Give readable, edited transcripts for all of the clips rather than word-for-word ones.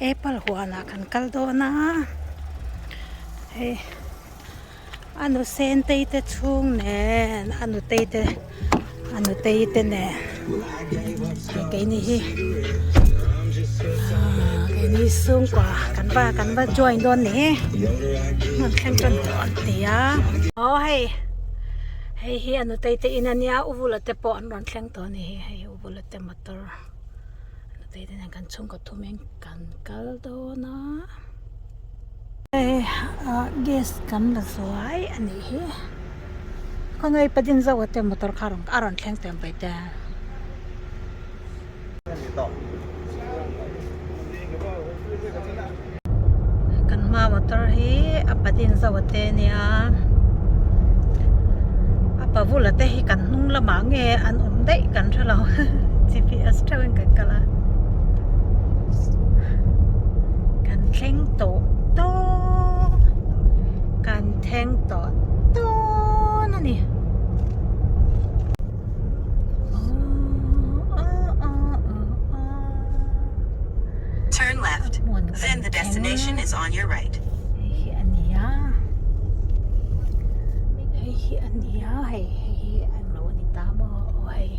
Apple huanah kan kal dawn a hei a nu sentei te chhung nen a nutei te a nutei te nen hei keini hi ahh keini chhungkua kan va kan va join dawn ni hmun thleng tan tawh an ti a aw hei hei hi a nutei te in ania u vula te pawh an rawn thleng tawh a ni hei u vula te motor. Nutei te nen kan chhungkaw thum in kan kal dawn a hei ah gas kan la zuai a nih hi khawngaih padin zauh te motor kha a rawn thleng teh mai te. Kan hma motor hi a padin zauh te ania a pavula te hi kan hnung lamah nge an awm daih kan hre lo gps theuhin kan kal a kan thleng tawh dawn kan thleng tawh dawn a ni. Turn left, then the destination is on your right. Hei hi a ni a, hei hi a ni a, hei hei hi an lo ni ta maw aw hei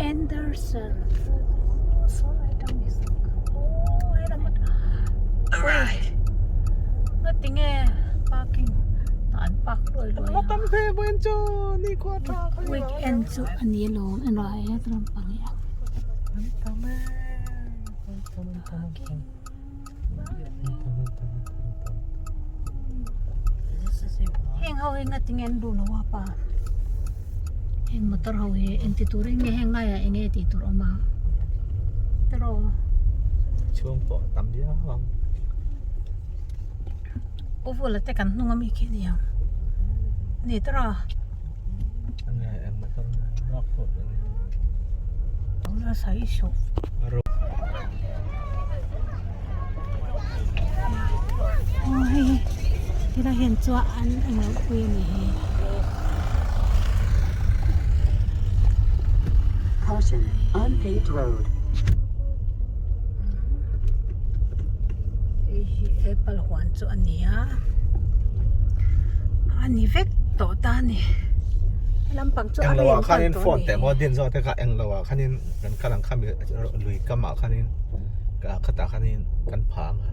Anderson Arrive. Ngatinge parking tah an park luai luai a. Weekend chu a ni alawm enrawh hei heta lampang hi a. Heng ho hi ngatinge an duh lo a pa heng motor ho hi engti turin nge heng laiah eng nge tih tur a awm a tiraw. Chhung pawh a tam viau ang. U vula te kan hnung ami khi a ni ang ni tiraw. Aw hei helai hian chuan an englo pui a ni hi. Caution, unpaved road. Hei hi apple huan chu a ni a a ni vek tawh ta a ni. Lampang chu a Englo ah rem khanin tan tawh phone a teh ni. maw din zawk te kha englo ah khanin kan kal ang khami lui kam ah khanin khatah khanin kan pha ang a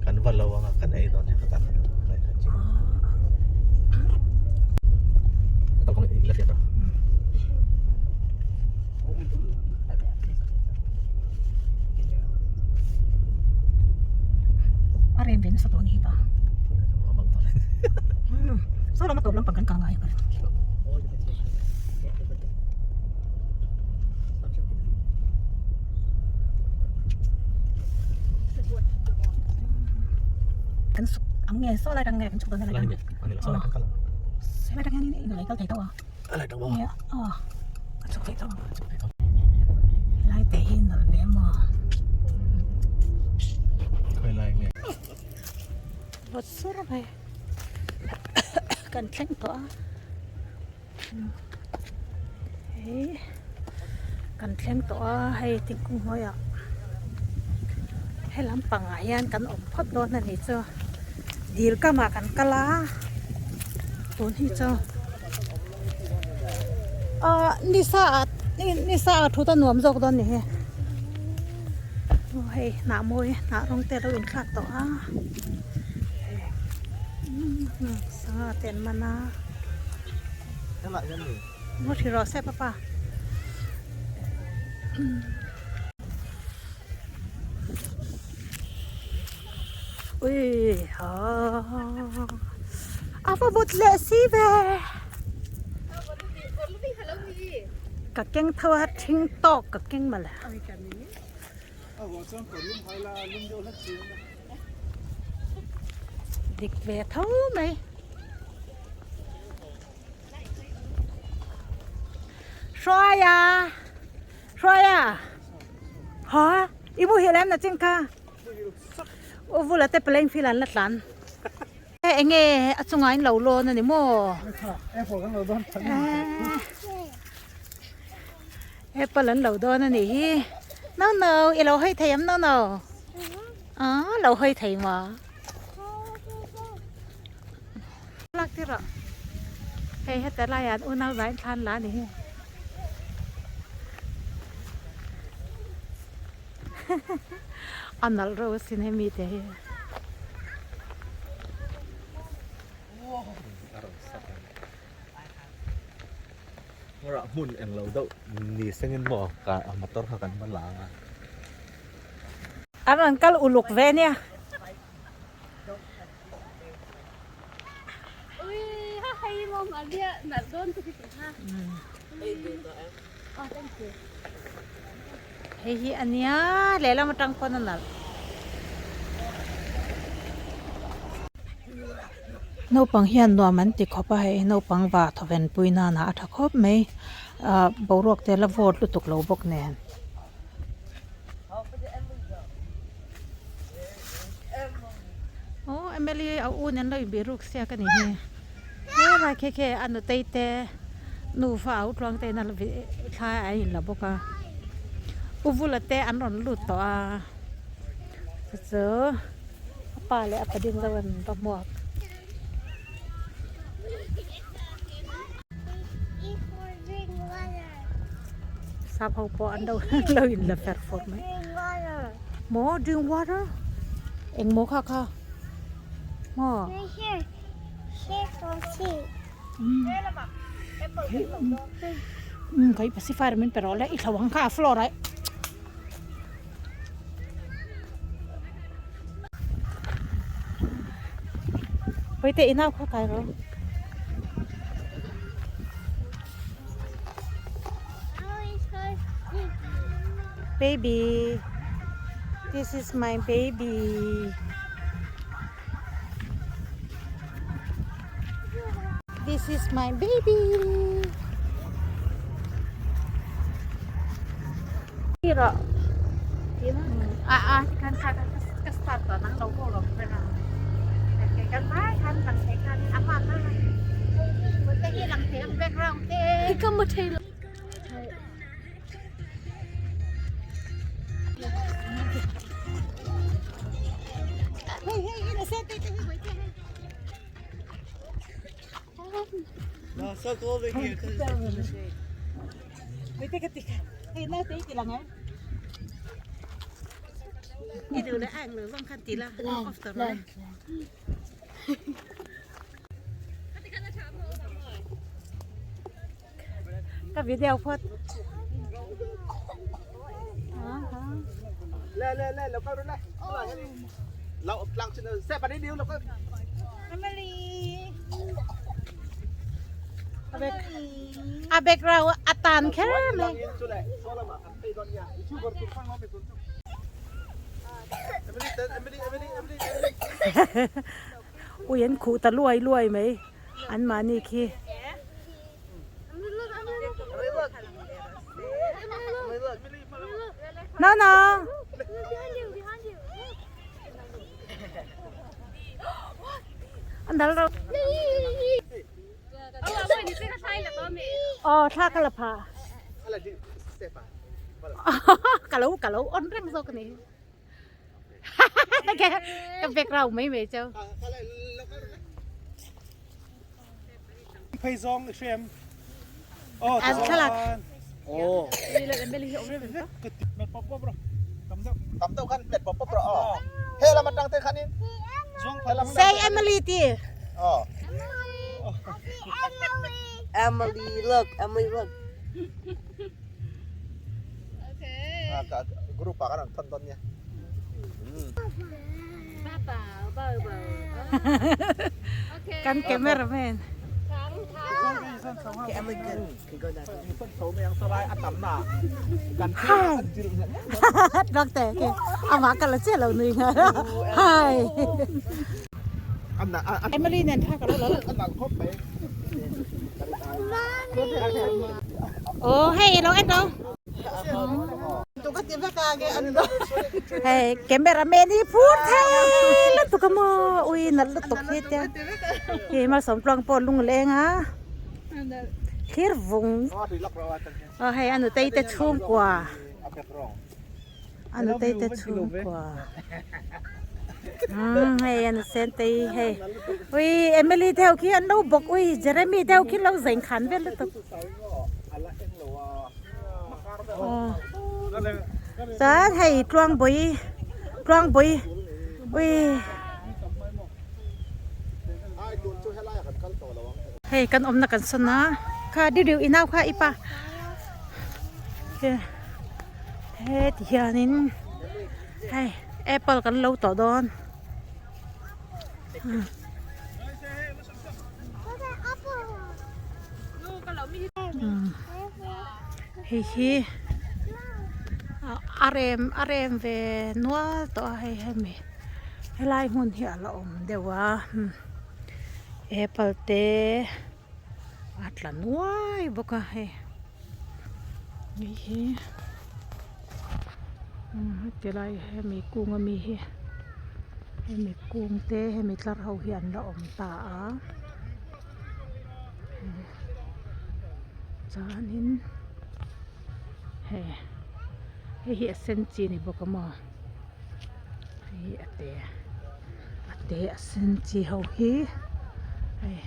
kan va lo ang a kan ei dawn nia khatah khan A rem ve nasa tawh a ni hi pa. Saw lama tawp lampang kan kang ngai ang. Kan suk ang nge saw lai tang nge kan chhuk dawn helai tang. Helai tang hian in lei kal thei tho a. Nia aw a chhuk thei tho ang. Helai te hi nawlh ve maw. Vawt sur mai kan thleng tawh a hei kan thleng tawh a hei thingkung hnuaiah he lampangah hian kan awm phawt dawn a ni chu dil kamah kan kal a tun hi chu ah nisa ah nisa ah thut a nuam zawk dawn a ni hi aw hei hnah mawi hnah rawng te a lo inthlak tawh a sangha te an man a maw ṭhi rawh se papa ui ha a va vawt leh si ve ka keng tho a thing tawk ka keng mawle. Dik ve tho mai. Hruaia! Hruaia! Ha? I muhil em na ching kha? U vula te playing field an la tlan. Enge a chungah in lo lawn a ni maw? Apple an lo dawn a nih hi. No no i lo hawi thei em no no ah lo hawi thei maw lak tir rawh hei heta laiah an unau zai an thlan la a ni hi a nalh reuh asin hemi te hi. Ngawrah hmun eng lo deuh ni sengin maw ka motor kha kan va la ang a. An rawn kal uluk ve nia. Hei hi a nia lehlam atang pawn a nalh. Naupang hian nuam an ti khawp a hei naupang va thawven pui nana a tha khawp mai ah boruak te la vawt lutuk lo bawk nen. Aw Emily a u nen lo inbih ruk siak a ni hi helai khi khi a nutei te nufa au tluang te in a thla a in la bawk a u vula te an rawn lut tawh a chu chu a pa leh a pa ding deuh an va hmuak. Sap ho pawh an lo lo in la fer fawr mai maw drink water eng maw kha kha maw um ka pacifier min pe rawh le i thlo ang kha a floor ah Pawite i nau kha kai rawh. Baby, this is my baby. This is my baby. A a tikhan kha ka start tawh nang lo pawh lo ber ang kan vai khan lang thei khan a hma kha te hi lang thei ang background te ka mu thei lo hei hei in a se te te hi hoi te hei No, so go over here because it's in the shade. Hei te ka ti hei nau te ti lang em I duh leh a englo zawng khan ti la off ta rawh Ka video phawt. Le le le lo kal ru le. Lo tlang chin se pa ni diu lo kal. Emily. A background a tan kher mai. Ui an khuh ta luai luai mai an mahni khi. No no. An dal ro. Aw thla ka la pha. Ka lo ka lo on reng zawk a ni. Ka background mai mai chu. Phei zawng i hrem. Aw An thlalak. Aw. Tam deuh khan pet pawp pawp rawh aw. He lam atang te khanin Say Emily ti. Aw. Emily look Emily look Group ah kan rawn thawn dawn nia. Kan cameraman. Doctor ke amah ka la chiah lo nui nghal hi. Emily nen thla ka lo la. Oh hei lo en đâu. Hei cameraman hi phur thei lutuk a maw ui nalh lutuk hi tia hei malsawm tluang pawh lung leng a thlir vung aw hei a nutei te chhungkua. A nutei te chhungkua umm hei a nusen te hi hei ui Emily te ho khi an lo bawk ui Jeremy te ho khi an lo zain khan vel lutuk aw chuan hei Tluangbawi Tluangbawi ui. Hei kan awmna kan sawn a kha deuh deuh inau kha i pa heti hianin hei apple kan lo tawh dawn. Hei hi a rem a rem ve nual tawh a hei hemi helai hmun hi a la awm deuh a apple te a tla nuai bawk a hei hei hi heti lai hemi kung ami hi hemi kung te hemi tlar ho hi an la awm ta a chuanin hei hei hi a sen chi a ni bawk a maw hei hi a te a te a sen chi ho hi hei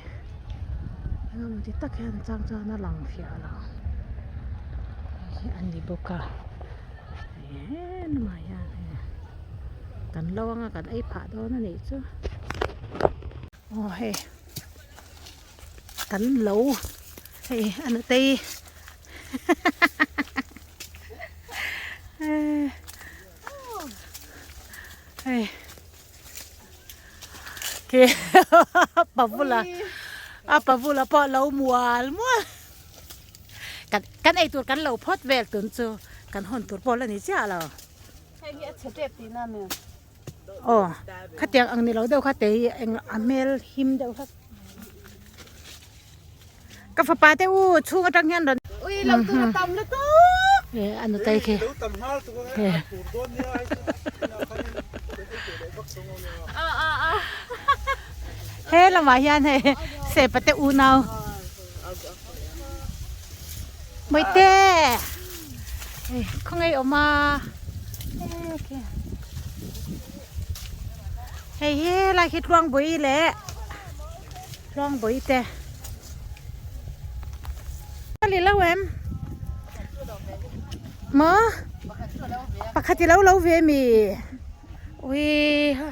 engemaw ti tak hian chang chuan a lang fiah lo hei hi a ni bawk a hei lamah hian hei kan lo anga kan ei phah dawn a nih chu aw hei kan lo hei a nutei hei khi pavula a pavula pawh a lo mual mual kan kan eitur kan lo phawt vel tun chu kan hawn tur pawh la ni chiah lo. Hei hi a chhe tep tihna a mi? Aw khatiang ang ni lo deuh kha te hi eng a hmel him deuh hlek. Ka fapa te u chhung atang hian rawn Ui lo tur a tam lutuk. E a nutei khi. He lamah hian hei sepa te unau. Mawite hei khawngaih awm a hei hi helai hi Tluangbawi leh Tluangbawi te a ni lo em maw pakhat i lo lo ve mi ui ha.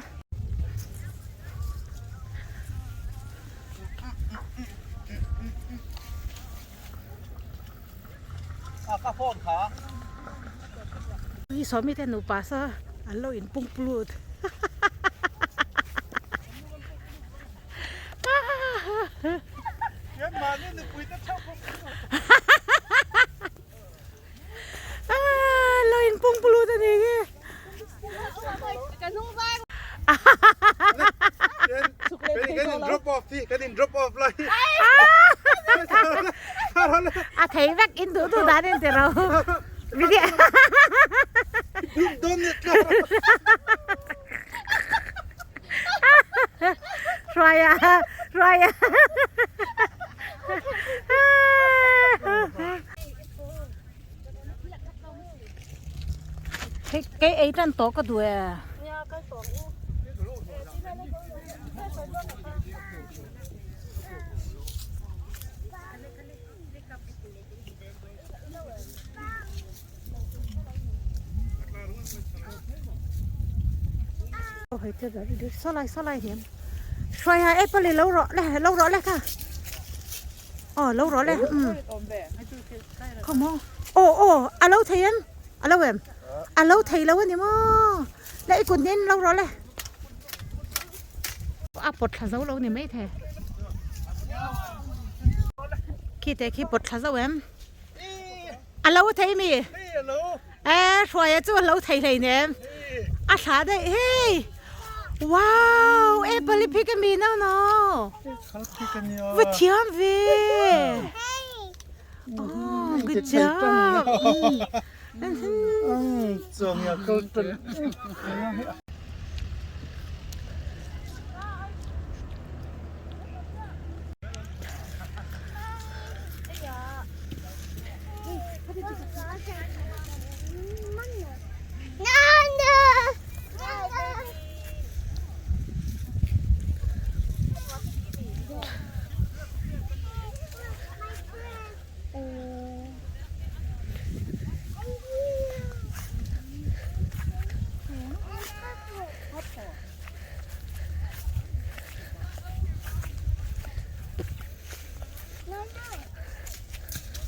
Hi sawmi te nupa saw an lo in pung plut lo in pung plut a ni hi. A thei vek in duh duh dan in ti ro. Hruaia hruaia. Hei kei ei tan tawh ka duh e. Saw lai saw lai hian hruai ha apple i lo rawh le lo rawh le kha. Aw lo rawh le umm khawmaw aw aw a lo thei em a lo em a lo thei lo a ni maw le i kut nen lo rawh le a pawt thla zo lo ni mai thei khi te khi pawt thla zo em a lo thei mi e hruaia chu a lo thei hlei nem a thla daih hei wow apple i phik a mi no no va thiam ve oh good job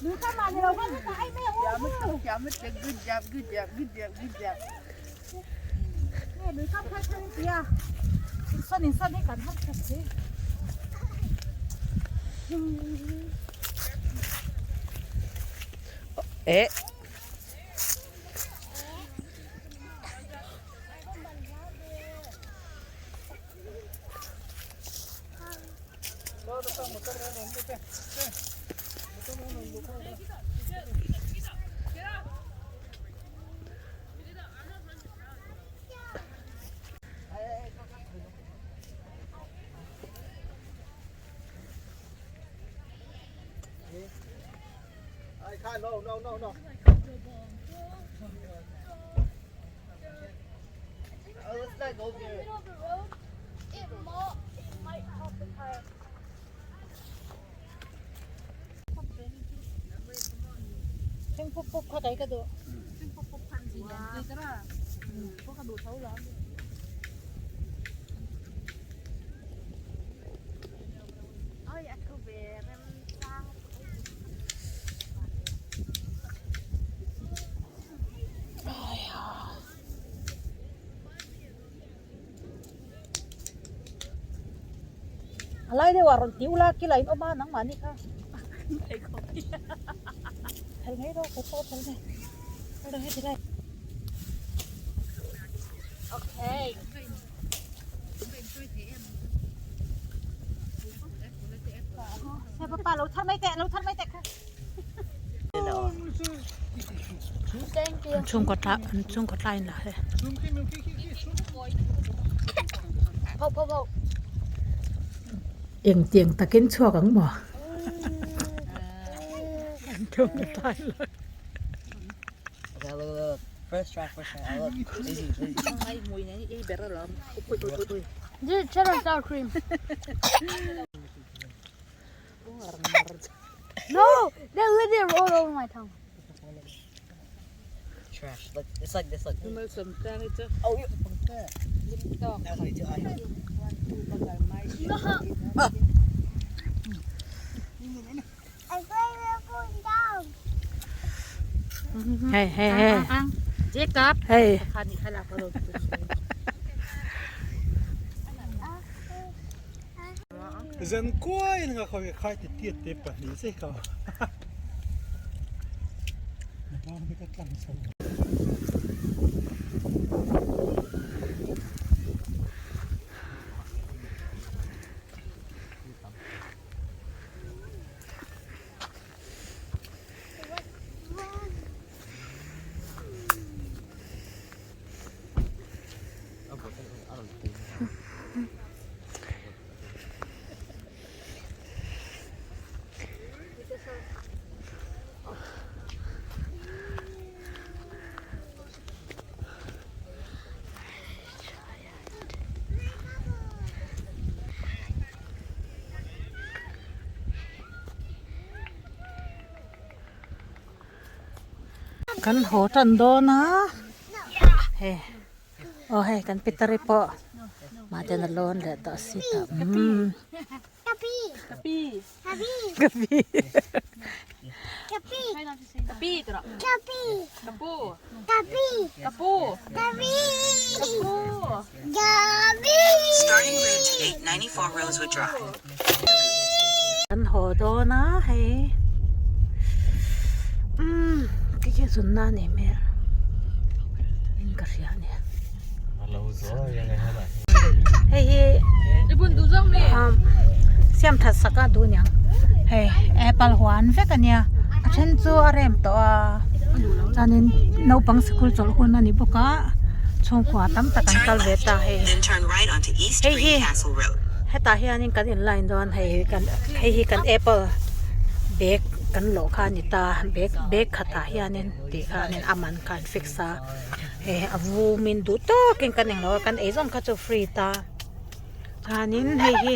Good job, good job, good job, good job. Eh. No, no, no, no. Oh, let's not go there. Middle of the road, it might, it might pop the tire. Thleng pup pup kha kai ka duh. A lai deuh ah rawn ti ula kila in awm a nangmahni kha phel mai rawh kei pawh a phel mai rawh heti lai. Hei papa lo thar mai teh lo thar mai teh kha. An chhungkaw tla an chhungkaw tla in la he. Engtiang takin chhuak ang maw? An chhungkaw tla in la. Okay, look, look, look. First try, first try. Look, easy, easy. This is cheddar sour cream. No, that literally rolled over my tongue. Trash. Look, it's like this. Look. Oh, you. That's how you do it. Hei hei hei. Jacob. Hei. Zan kuai nga khawi khai ti tiat te pahnih che ka. Kan haw tan dawn a hei aw hei kan pitari pawh mahten a lawn leh tawh a si tawh umm Starting route to 894 Rosewood Drive. Kan haw dawn a hei umm khi khi zunna a nih hmel in ka hria a ni hei hi siam that sak a duh aniang hei apple huan vek a nia a then chu a rem tawh a chuanin naupang sikul chawlh hun a ni bawk a chhungkua tam tak an kal ve ta hei hei hi hetah hianin kan in line dawn hei hi kan hei hi kan apple bag kan lawh kha a ni ta bag bag khatah hianin tih khanin a man kha an fix a hei a vumin duh tawkin kan englo a kan ei zawng kha chu free ta chuanin hei hi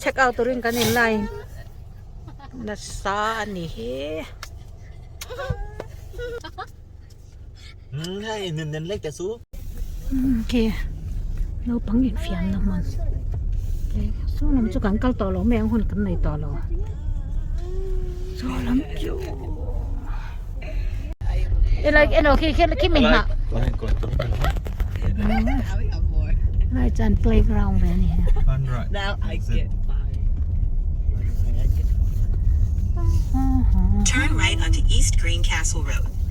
check out turin kan in line nasa a ni hi. Khi naupang infiamna hmun saw lam chu kan kal tawh lo mai ang hun kan nei tawh lo saw lam chu. Helai eno khi khi khi mi hnah. Lai chuan playground ve a ni. Now I get Turn right onto East Greencastle Road.